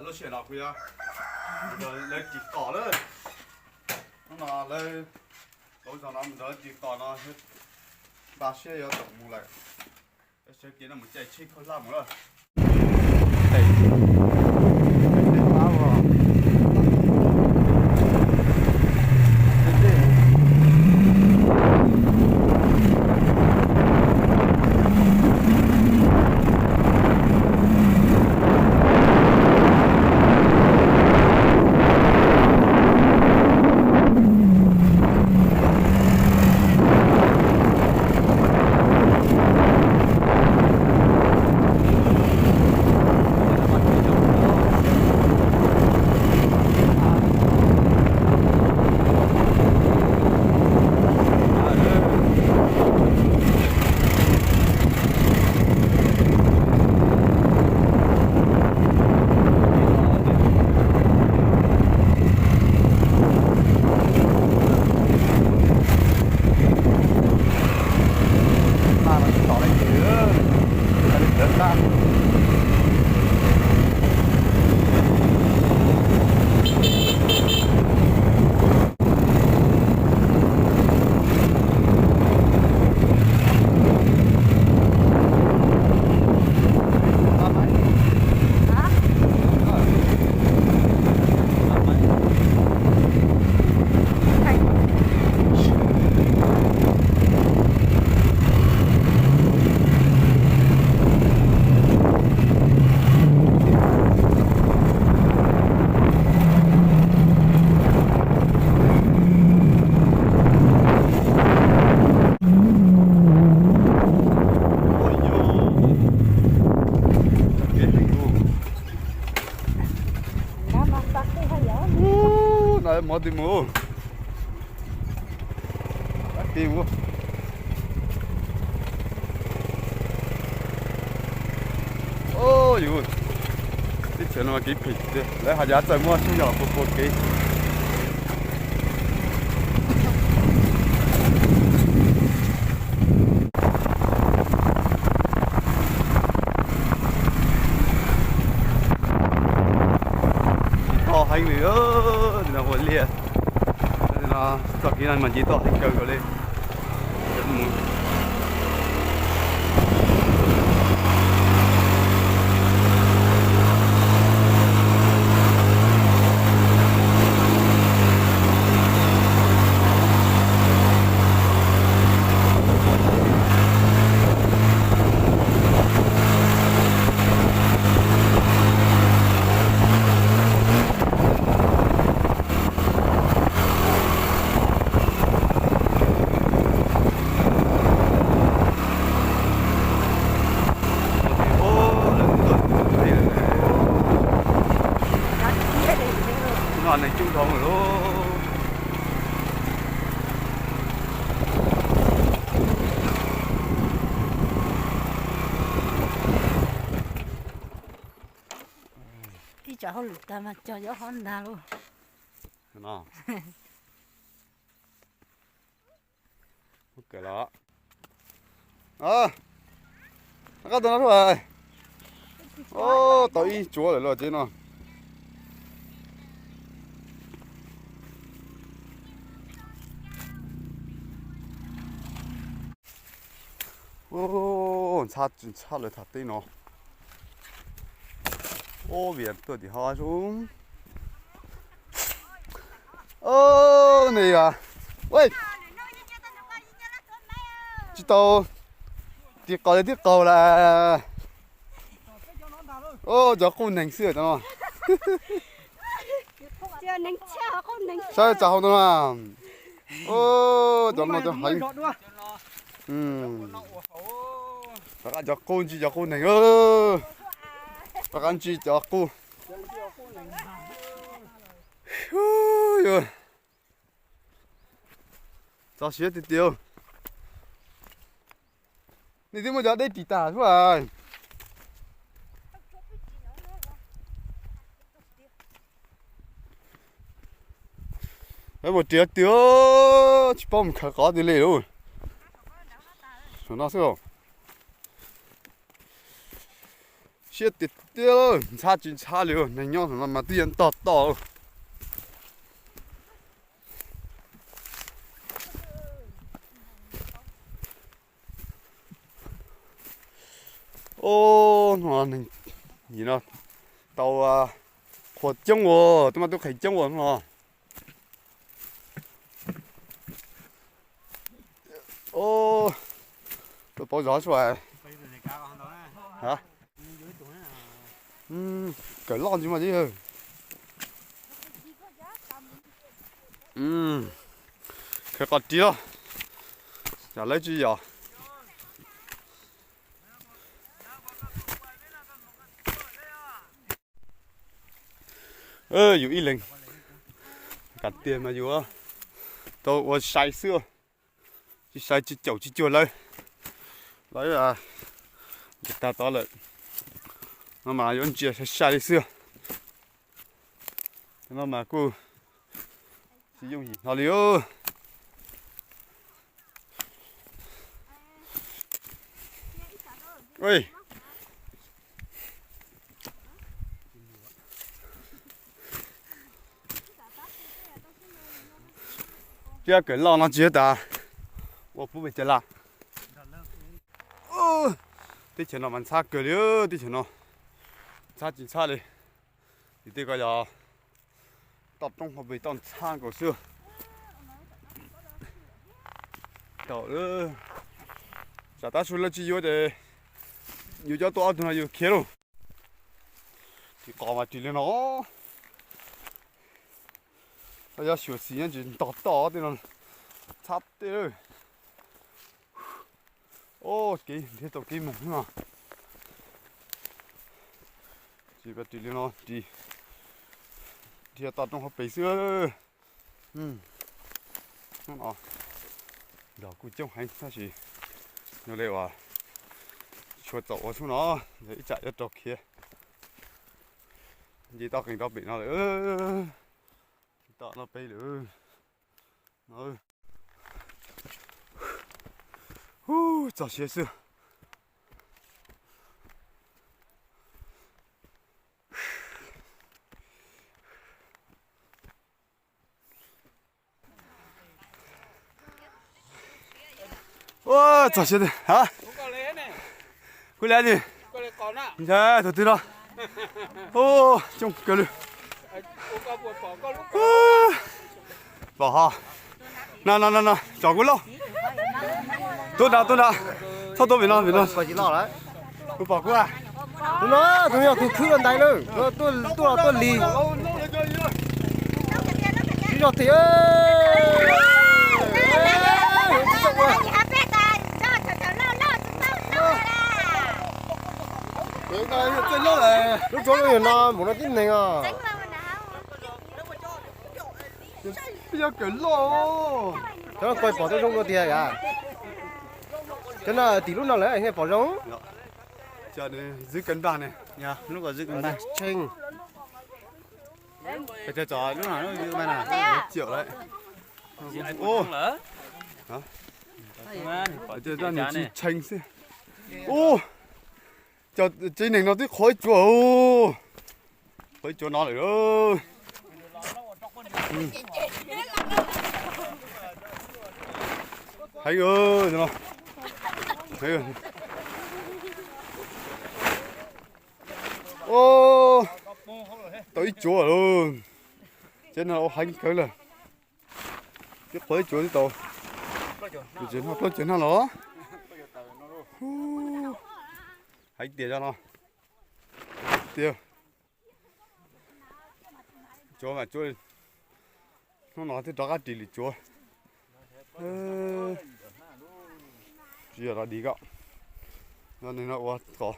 Lub sij hawm no kuv yuav mus nrog lawv ris qos lawm. Hnub no lawv, lawv zos no mus nrog lawv ris qos no, npaj siab yuav tawm mus lawm. Sawv kev no mus caij tsheb khaub hlab mus lawm. No mov twg mus. Ti mus. Yus, teb chaws no kev phem tiag, lawv hais tias txawm muaj xyoob yos los puas pua kev. Toj heev li, no ua liaj. No txoj kev no mas nce toj heev kawg nkaus li. No neeg coob dhau lawm. Ib tsam hauj lwm tag mas cog yob hov ntag lauj. Qab tau no, tau ib tsuab lawm los tsev no. Ntxhab, ntxhab lawv tham teb no. Ub, vim tuaj tim ho zoo. Ub, nej yog, tsis tau ris qos li twb qaug lawm. Ub, cov qub neeg xwb cov no. Saib tsa hau no na. Ub, cov no cov heev. Rov qab cov qub ntsib cov qub neeg. Rov qab ntsib cov qub. Txog siab tiag tiag. Nej twb muab cov dej ris tag xwb as. Mus ris tiag, tsis paub mus khaws qos tiag li lauj. Saum no xwb. Siab tiag tiag, ntxhab tsis ntxhab li, neeg nyob no mas twb yeej ntog toj. Ub, hnub no neeg, nim no tau qhua coob ua, twb muaj tub qhe coob ua hnub no. Ub, tuaj paub zov sua. Kawm loj ntsis mas. Khaws qos ris los, yam lawv tsis yom. Yus ib leeg kam tiag mas yus tau ua sai xwb, tsis sai tsis caum tsis cuag lawv. Lawv tag tod lawm no mas yuav ntsia sai sai li xwb. No mas kuj tsis yooj yim hlo li. Tsis kawm loj no tsis tas ua pub pes cas lawm. Teb chaws no mas ntxhab kawg li, teb chaws no ntxhab tsis ntxhab li. Tim tej ko yog toj roob hauv pes toj ntxhab nkaus xwb. Tsam tav su lawv tsis yuav ces yus cov tuaj ob tug no yus khiav lauj. Ris qos mas ris li no. Yog xyuam xim nyob tsis ntog toj tej no ntxhab tej. Ub, kev nrhiav tau kev mus no. Tsis ris li no, ris dhia toj roob hauv pes xwb. Hnub no nrog kuj coob heev tab sis nyob li uas tsis tshua txaus ua xub no, ib tsam yuav rau khiav. Nce toj qees rau pem no lawm. Toj no peb lawm. Ub, txog siav xwb. Ua, txog siav tiag. Ha, kuv li ni. Ntawd tus twg no. Ub, coob kawg li. Pom ho. No no no no, tsom kuv lauj. Tuaj nrad tuaj nrad. Txhob tuaj pem no pem no. Kuv pom kuv. Tus no tus yog tus khwb los ntais lawm, tuaj los tuaj lig. Ib zog tim. Lub tsuab lub yog no npaum no tib neeg os. Cov no koj pom tau zoo dua tiag yam. Cov no tim lub no lawm nej pom zoo. Tshee. Tshee xwb. Ub, cov tsev neeg no twb qhuav ib tsuas, qhuav ib tsuas no lawm. Heev no. Tau ib tsuas lawm. Tsev no ua heev kawg lawm. Twb qhuav ib tsuas twb tau. Tsev no plaub tsev no los. Heev tiag no. Tiag. Tsuas mas tsuas, hnub no twb rov qab ris lwm tsuas. Tsis yog los dim ko, no ua qos.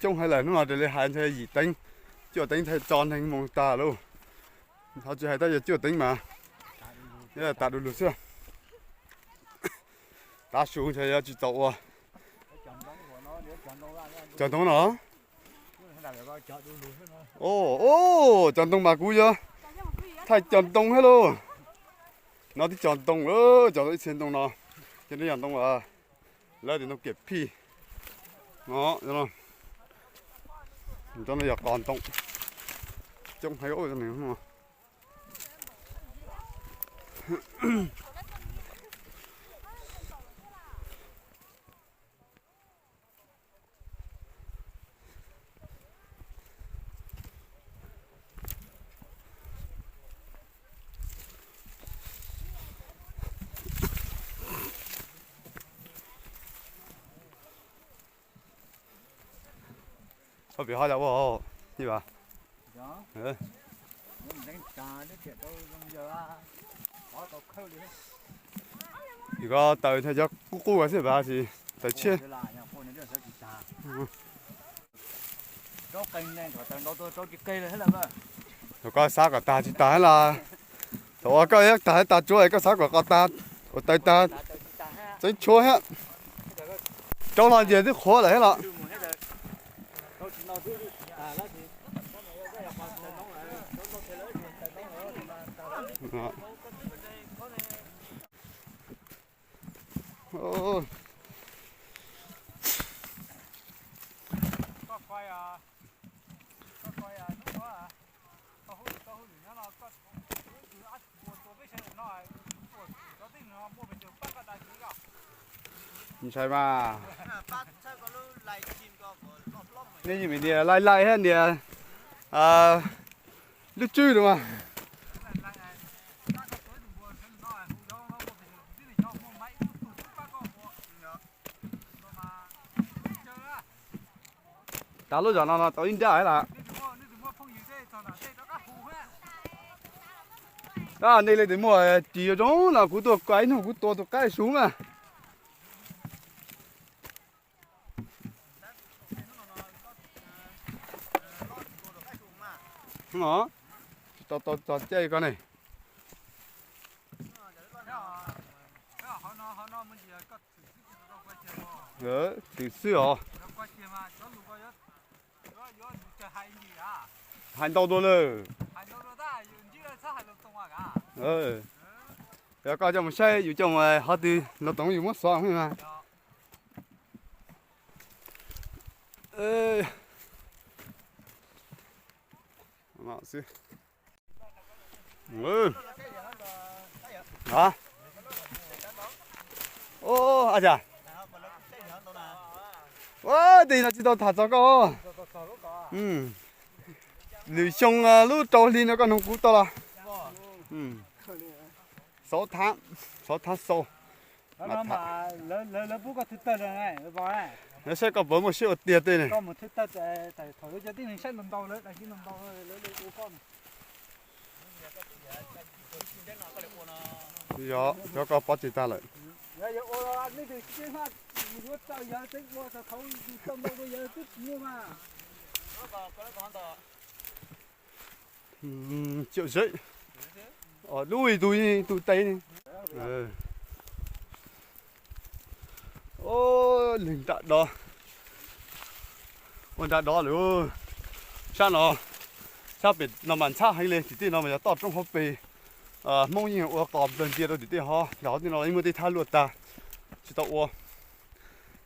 Coob heev lawm, hnub no raws li hais ntshe yim teev, cuaj teev nthe tso neeg mus tag lauj. Ho tsis hais tab yog cuaj teev mas tas du lug xwb. Tav su ntshe yuav tsis txaus ua. Cov ntoo no, cov ntoo mas kuv yuav thaij cov ntoo thiab lauj. No twb cov ntoo lawm, cov ib txhia ntoo no. Tej no yog ntoo, lawv tias ntoo kiam phij no, cov no yog qos ntoo coob heev no. Ho pem ho cas ua, ib vas. Ko taws cov qub qub xwb pas, tsis taws tshiab. Thaum koj xav kom tag tsis tag los, thaum uas koj tag tag tsuav es koj xav kom qos tag, ua taws tag, txeev tshuav thiab. Rau hlo ntsis twb qhuav lawm thiab los. Ntshai mas. Nej yeej vim nias laij laij thiab nias lub tswb no mas. Tav lub zos no no tau ib nrab lawm. Nej li tus muaj ris yuav zoo no kuv tuaj kua ib hnub kuv tua tus qaib su mas. Tsis tau tau txog caij ko ne. Thwm xwb os. Hais ntau dua lawm. Yog koj coj mus saib yus coj mus hov twg no toov yus muab xov mas. Ua cas tej no tsis tau tham txog koj. Lwm xyoo lub rau hli no koj nug kuv tau los. Xauv thav, xauv thav xau. Saib koj puas muaj siab ua tiag tej ne. Yog, cov koj pov tseg tag lawm. Ciam zeb, lub ib tug, ib tug tes. Leeg nram dov, ua nram dov lawm. Sab no, sab pem no mas ntxhab heev li, tim tej no mas yog toj roob hauv pes. Hmoob yeej ua qos nplawg ntia rau tim tej hov, nram hov tej no yeej muaj tej thaj luaj tag, tsis tau ua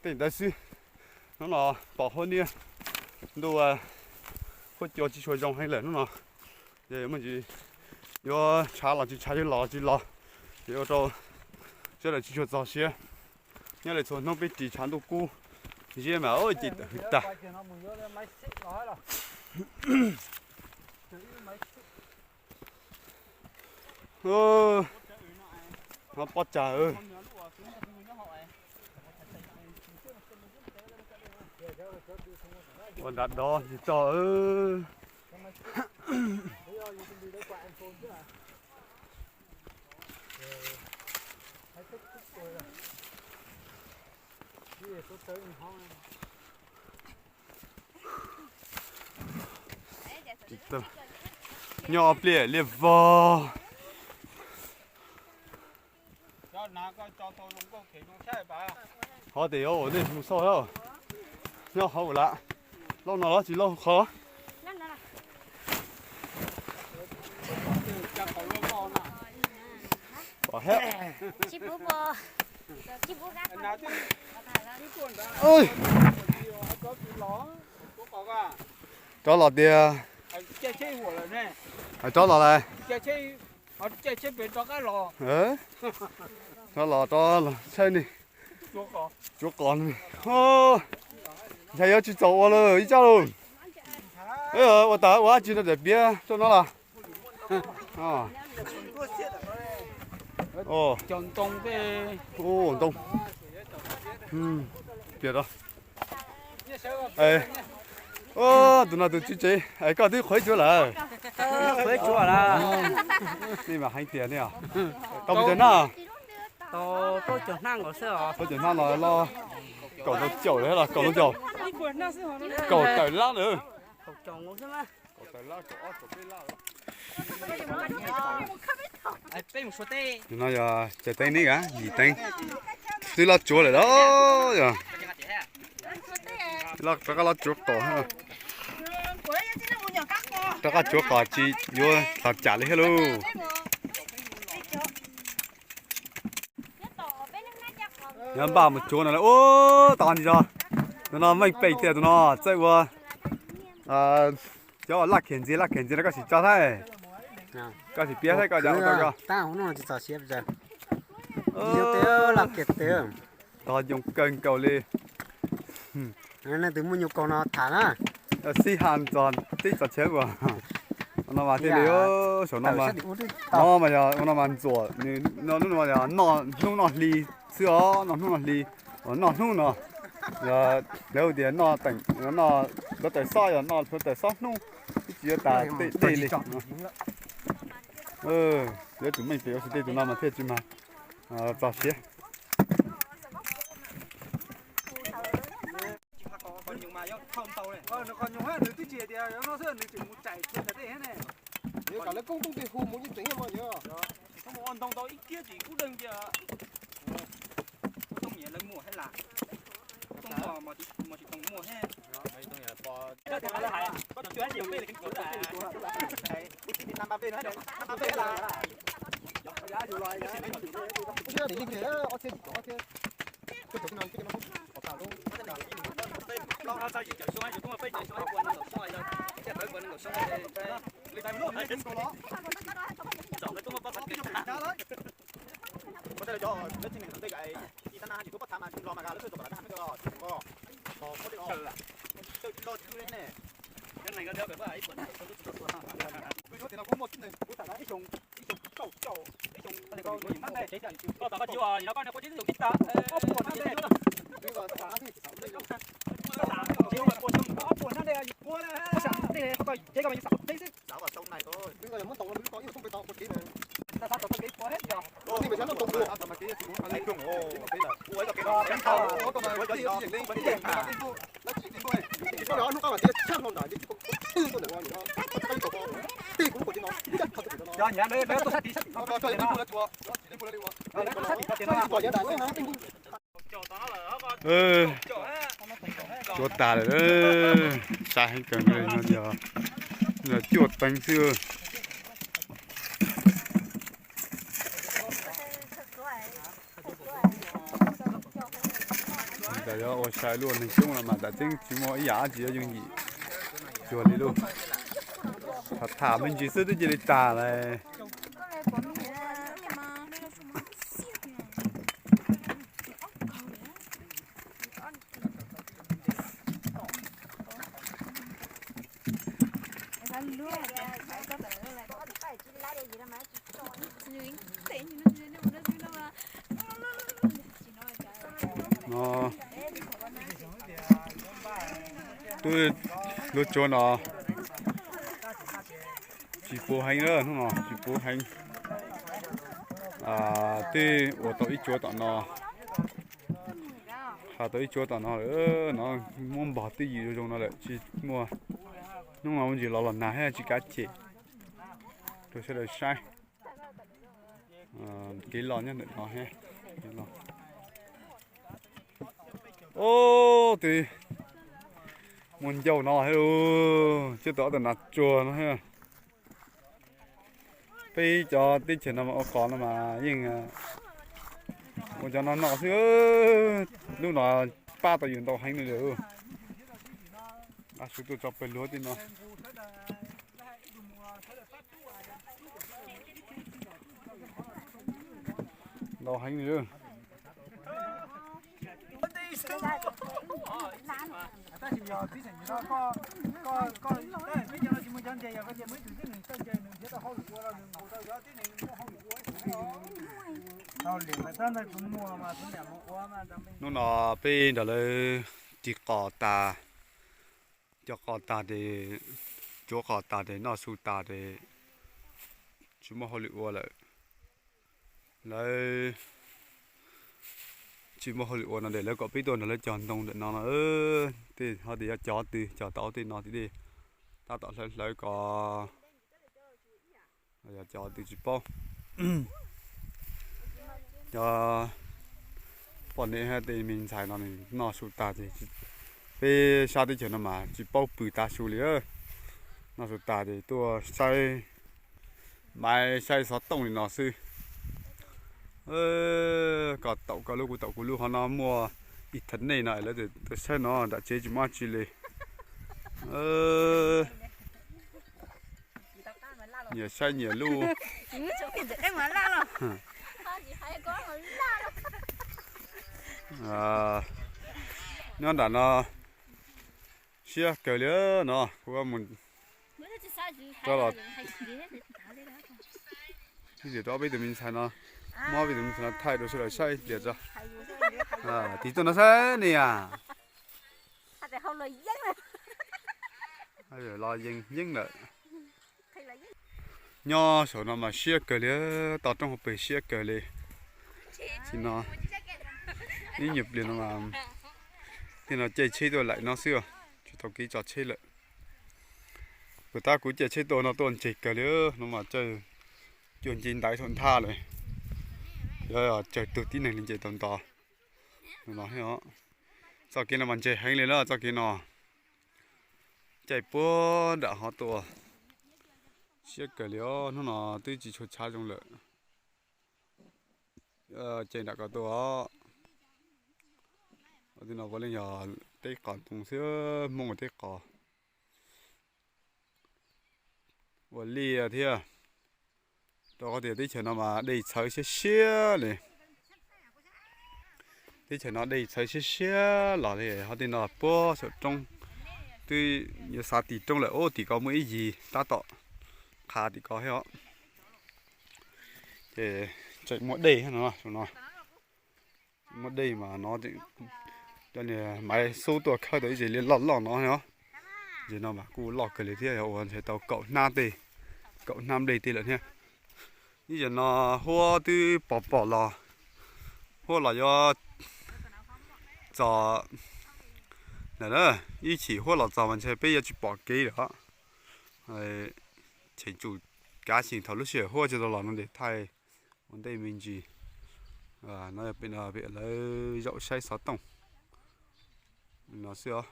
tej ntawd xwb. Hnub no pom huab niab ntuj, huab cua tsis tshua zoo heev lawm hnub no. Ces muaj ntsis yuav tshav los tsis tshav, yuav los tsis los, ces ua rau sawv daws tsis tshua txog siab. Nyob li txhua hnub peb ris tshav ntuj kub, ziab mas ua ces tawm hwv tag. Pob tsag. Ua nram dov tsis txog. Nyob pliaj liaj vog. Hov tias yuav ua nej mus xauj, nyob hauv lam lauj no los tsis lauj qhov. Pom thiab. Rov los tiag. Rov los lawm. Rov los, rov los tshawb ni. Tsuav qos. Ntshe yuav tsis txaus ua lawm ib tsab lus. Ua tas ua dab tsi no, daim piab rau no los. Ntoo. Tus no tus tswv tsev, koj twb qhuav tsuav lawm. Nej mas heev tiag ne. Tau mus cov hnab? Tau cov hnab los, kaum rau caum los kaum rau caum. Kaum tawm lab lawm. Tus no yog cov teeb ne, yim teeb twb loj tsuav lawm los yog rov qab loj tsuav qos. Rov qab tsuav qos tsis yuav qos cam li thiab lauj. Npaj mus tsuav no lawm. Ub, tos ntsis tso. Tus no meej pem tiag, tus no txawj ua cov laj khiav ntxiag, laj khiav ntxiag no koj sim tso thiab. Koj sim piav thiab koj ua tau koj. Tos yoo kawg nkaus li. Xib ha txog teb txog chaw ua no mas thiaj li saum no mas, no mas yog ua no mas ntxuam, no mas yog noj hnub noj hli xwb os, noj hnub noj hli, noj hnub no. Yog lawv tias noj teem, noj hluav taws xob, yog noj hluav taws xob hnub, twb tsis yuav tas tej dej li. Yuav tsum meej pem ua si tej tus no mas thiaj tsis mag txog siav. Nws qhov nyoos mas yog thauj ntau ne. Nws qhov nyoos nws twb tsis hais tias yog no xwb, nws tseem mus tsaim kiag ntawm tej thiab ne. Nws kom lawv koob tooj tej hu mus yeej tseem yog no yog. Tsis txhob mus ua ntoo tau ib kiag tsis kub deeg tias. Koob tooj nyiam lawv muam thiab las. Koob tooj mos tsis toom muaj thiab. Tsuav tas lawm, sab heev kawg no, cuaj teev xwb. Tam yuav ua sai lub neeg coob los mas tam tseeb tsis muaj ib yam dab tsi yuav yooj yim cuag li lauj. Tham tham me ntsis xwb twb cia li tas lawm. No, twb lub tsuav no tsis puv heev lawm, hnub no tsis puv heev. Twb ua tau ib cuav tom no, ha tau ib cuav tom no lawm no, muab npog twj ywm zoo zoo no lawm tsis muaj. Hnub no ntsis los los nag thiab tsis kav cem rau sawv daws saib. Kev los nyob ntawm no thiab. Ub, twb muaj ncauj no thiab lauj, coj tau ob tug nas tsuag no thiab. Peb cov teb chaws no mas ua qos no mas yeej Ua cov no no xwb, lub no pab tau yus ntau heev li lawm. Ab, su tuaj tso pawg lug tej no. Ntau heev li. Hnub no peb nrog lawv tig qos tas, cog qos tas ces, cuav qos tas ces noj su tas ces tsis muaj hauj lwm ua lawm. Lawv tsis muaj hauj lwm ua no ces lawv kom peb tuaj nrog lawv cog ntoo ntawm no no. Tej ho tias yuav cog twg cog tau tej no tiag, tab tom hlawv hlawv ko. Yog cov twg tsis paub. Cov poj niam thiab tej me ntxhais no nws noj su tas ces, peb sab teb chaws no mas tsis paub pw tav su li. Noj su tas ces tuaj saib, maiv saib xov tooj li no xwb. Koj taum koj lub, kuv taum kuv lub, qhov no muaj internet no lawv tuaj saib no, nram tsev tsis muaj dab tsi li. Nyias saib nyias lub. Nyob nram no siab kawg li no, kuv mus rau los ib pliag rau peb tus me ntxhais no, muab peb tus me ntxhais no thaij rau sawv daws saib ib pliag tso. Tig tuaj no saib ne yom. Los yeej yeeb lawm. Nyob saum no mas siab kawg li, toj roob hauv pes siab kawg li. Ib nyuag pliag no mas tej no caij tsheb tuaj laim no xwb, tsis tau kev tso tsheb lawm. Puas tab kuv caij tsheb tuaj no tuaj ntseg kawg li, no mas caij cuag nce ntaiv thaum nthab lawm. Yog tsawg tug tib neeg li nce tau nto. Txoj kev no mas ntseg heev li na, txoj kev no caij puag nram hov tuaj. Siab kawg li os, hnub no twb tsis tshua tshav zoo lawm. Caij nram ko tuaj. Tej no puav leej yog teb qos ntoo xwb, Hmoob ua teb qos. Ua liaj thiab. Rau qhov tias teb chaws no mas dej txhawv siab siab li. Teb chaws no dej txhawv siab siab los li, ho tej no puag saum roob, twb yuav xav tim roob lawm, ub tim ko muaj ib yig tab tom qha tim ko thiab os. Ces tseem muaj dej no, no. Muaj dej mas no, cov niag maiv xub tuaj khawb tau ib zes liaj loj loj no os. Zes no mas kuj loj kawg li thiab, yog ua ntshe tau kaum hnab tej, kaum hnab nplej tej lawm thiab. Ib zes no huab twb pos pom los, huab los yuav txog, ib chim huab los txog mas ntshe peb yuav tsis pom kev lawm os. Cheem tsum kav xyeem thaum lub sij hawm huab tsis tau los no ces thaij ua ntej me ntsis. No yog pem no pem lawv zaum saib xov tooj no xwb os.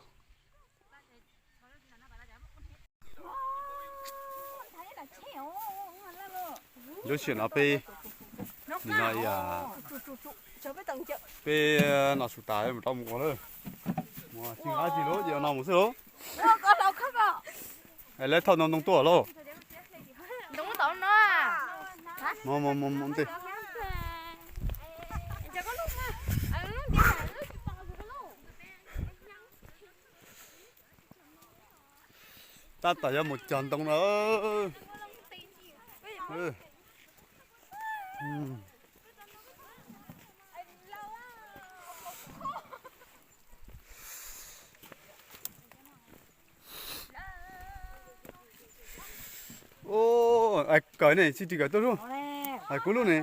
Lub sij hawm no peb, nim no peb noj su tas mus rau mus ua lawm. Mus tsis nqa tsis lub ces no mus xwb lauj. Lawv thauj ntoo ntoo tuaj lauj. Tab tom yuav mus cog ntoo no. Kawm ne, tsis ris kawm tuaj lub. Hais kuv lub ne.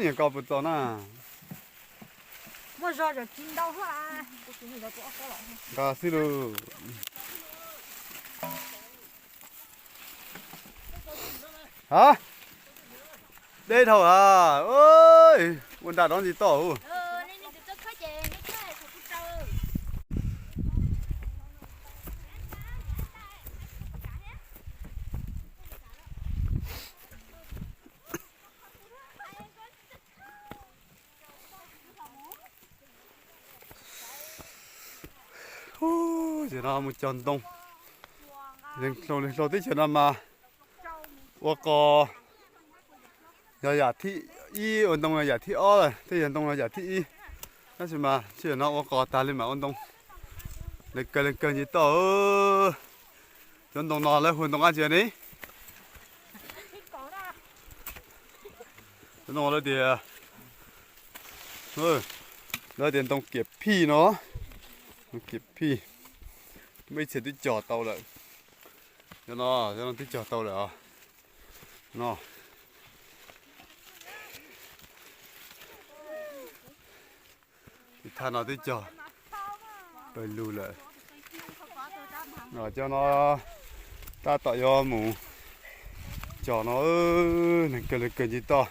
Niam koj puas txog na? Nqa xwb lauj. Ha, deb dhau a. Ua nra rov ntsis toj. Tam sim no mus cog ntoo, hlau teb chaws no mas ua qos yog yam thib ib, ua ntoo yog yam thib ob lawm, tej yog ntoo yog yam thib ib. Tab sis mas tam sim no ua qos tag li mam ua ntoo. Lees kawg lees kawg nce toj. Cov ntoo no lawv hu ntoo dab tsi ne? Cov ntoo lawv tias, lawv tias ntoo kiam phij no, ntoo kiam phij. Muaj ib txhia twb cog tau lawm. Cov no, cov no twb cog tau lawm os. No, ib thaj no twb cog pawg lug lawm. Cov no tab tom yuav mus cog no, neeg kawg li kawg nce toj.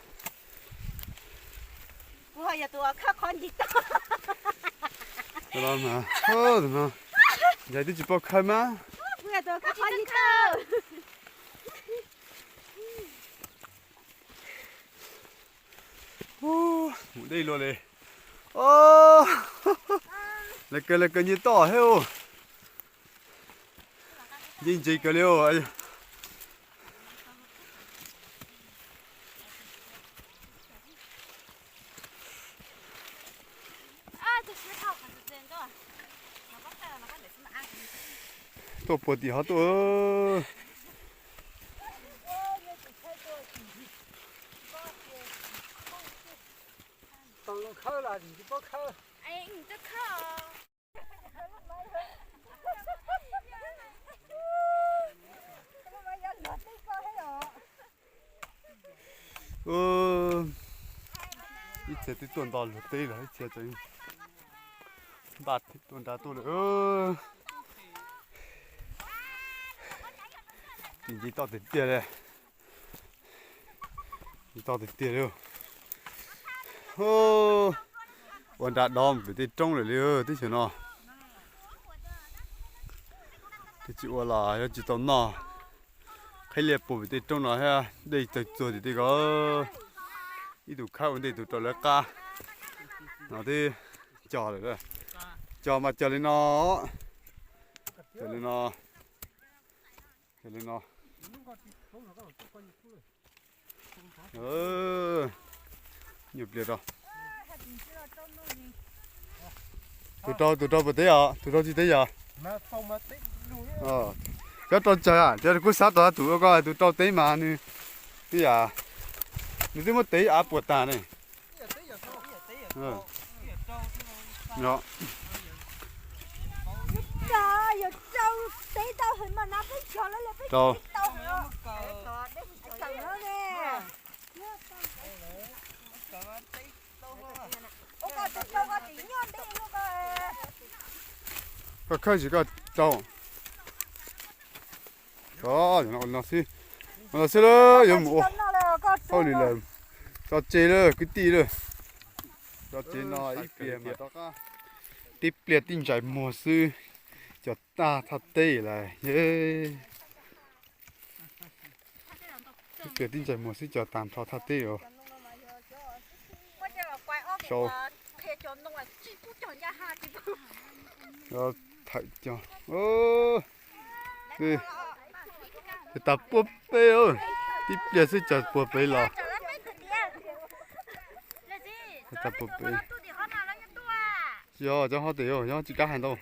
Yog twb tsis paub khawb mas. Mus deb luaj li. Lees kawg lees kawg nce toj thiab. Nce ntse kawg li. Tuaj puag tim hov tuaj. Ib txhia twb tuaj nto luag teb lawm, ib txhia tseem npaj tuaj nrad tuaj lawm. Tim nce toj tiag tiag li. Nce toj tiag tiag li. Ua nra dov pem tej roob lawm li teb chaws no. Twb tsis ua los yuav tsis tau noj. Qhib liaj puag pem tej roob no thiab dej tawg txuag tim tej ko. Ib tug khawb ua ntej tus rau lawv qab no twb cog lawm. Cog mas cog li no, cog li no, cog li no. Nyuam pliag rau. Tus rau, tus rau puas teb os? Tus rau tsis teb yog? Cov rau tsawg? Cov kuv xav tau tus ko, tus rau teb mas nws twb yam, nws twb muab teb av puas tag ne. Rau. Koj khawb tsis koj rau. Ua no xwb, ua no xwb lawm, yuav mus ua hauj lwm lawm. Tso tseg lawm kwv tij lawm. Tso tseg no ib pliag mas rov qab. Tib pliag tib ntsais muag xwb, cog tag thaj teb lawm. Tib pliag tib ntsais muag xwb cog tag nrho thaj teb os. Sau. Thawm cog. Ces tas puab peb, tib pliag xwb cog puag pem los. Tas puag pem. Tsis yog cov hov tes, yog tsis kav hais ntau.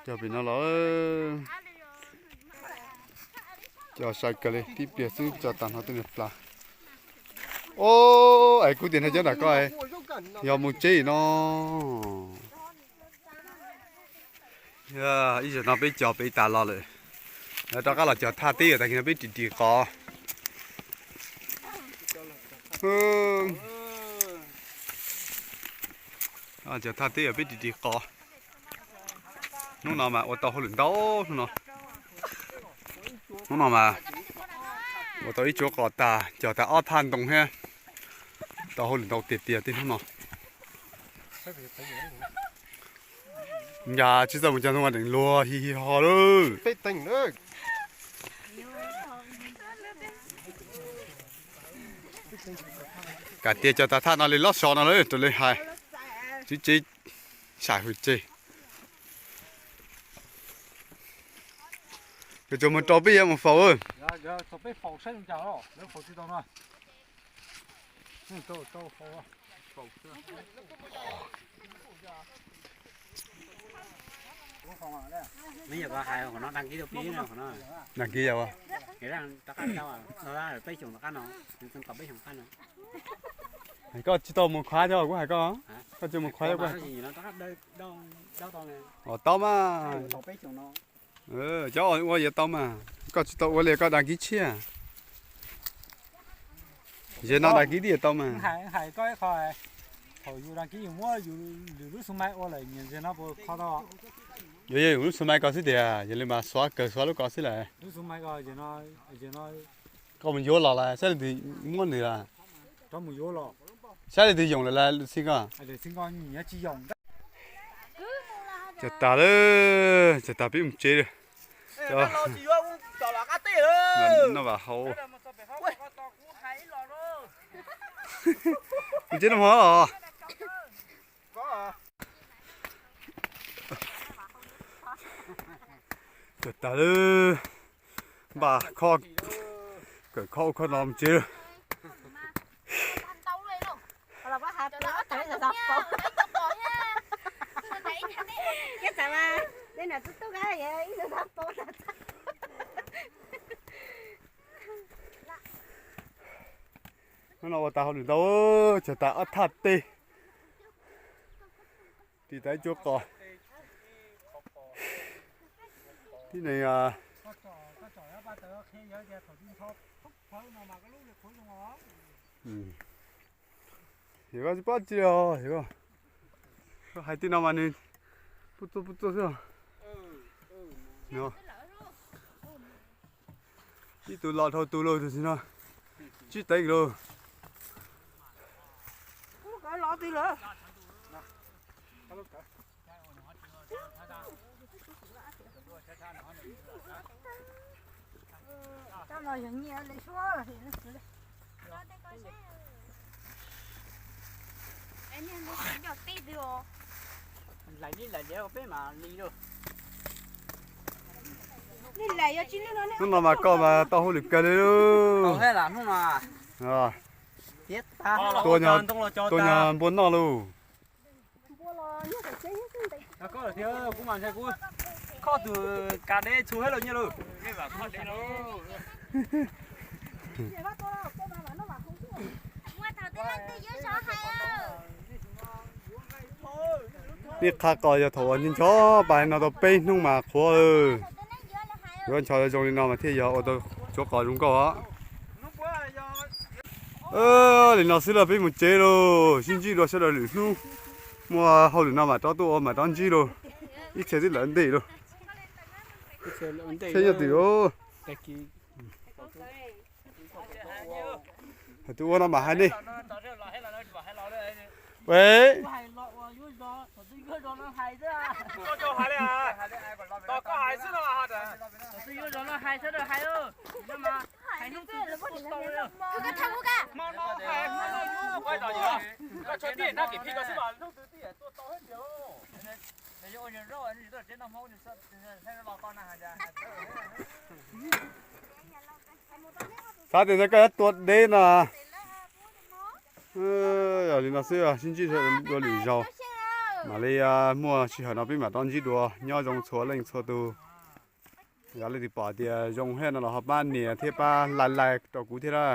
Cog pem no los. Cog sai kawg li, tib pliag xwb cog tag nrho tej niag plas. Ob, es kuv tias no cov nram ko yog mus tseb no. Ib zaug no peb cog pem tas los lawm. Lawv rov qab los cog thaj teb, tag kis no peb ris ris qos. Cog thaj teb peb ris ris qos. Hnub no mas ua tau hauj lwm ntau, hnub no. Hnub no mas ua tau ib tsuab qos tag, cog tag ob thaj ntoo thiab. Tau hauj lwm ntau tiag tiag tej hnub no. Cas tsis txawj mus cog ntoo mas deev luag hi hi ho lawm. Peb teev lawm. Kav tias cov tag thaj no li lob so no lawm raws li hais, tsis tsis sam hwm tseg. Koj tsuas mus rau peb yuav mus faus. Dag kis yog, peb xyoos tom qab no, tau peb xyoos qab no. Koj tsis tau mus khawb cov kuv hais koj, koj tsis mus khawb cov kuv hais. Os, tau mas. Cov ua yuav tau mas, koj tsis tau ua li koj dag kis tshiab. Ze no dag kis twb yuav tau mas. Yuav yog yus lub xu mai ko xwb tiag, yog li mas xuav kawg xuav lub ko xwb lawm. Koj mus yuav los lawm saib leej twg muab nws lawm, saib leej twg yoom lawm lawm xij koj. Txog tas lawm, txog tas peb mus tsev lawm. Noj vam hauv. Mus tsev noj hmo los? Txog tas lawm, npaj khob, kawm khob ua khob no mus tsev lawm. Hnub no ua tas hauj lwm ntau, txog tas ob thaj teb, ris tas ib cuab qos. Tib neeg Yog koj tsis paub tsi os, yog koj hais tej no mas nws pub txuj pub txuj xwb. Ib tug los dhau tus lauj, tus txiv no tsib teev lauj. Hnub no mas koj mas tau hauj lwm kawg li lauj. Tua nyuag npua noj lauj. Koj tus kav deb txhua hab lauj nyiaj lauj. Nej qha qos yog thaum uas nco nco pas no tau peb hnub mas qhuav. Yuav ncho zoo li no mas thiaj yog ua tau cuav qos zoo nkauj os. Li no xwb los peb mus tsev lauj, sib ntsib dua sawv daws lwm hnub. Muaj hauj lwm no mam rov tuaj ua mam rov ntsib lauj. Ib txhia twb lawv ntej lauj. Txhia nyob twg lauj? Hais tus ua no mam hais nej. Xav tias koj yuav tua deb no. Yog li no xwb, sib ntsib dua lwm zaus. Mam li muaj sij hawm no peb mam rov ntsib dua. Nyob zoo txhua leej txhua tus. Yog leej twg pom tias zoo thiab no los ho pab nias thiab pab like like rau kuv thiab na.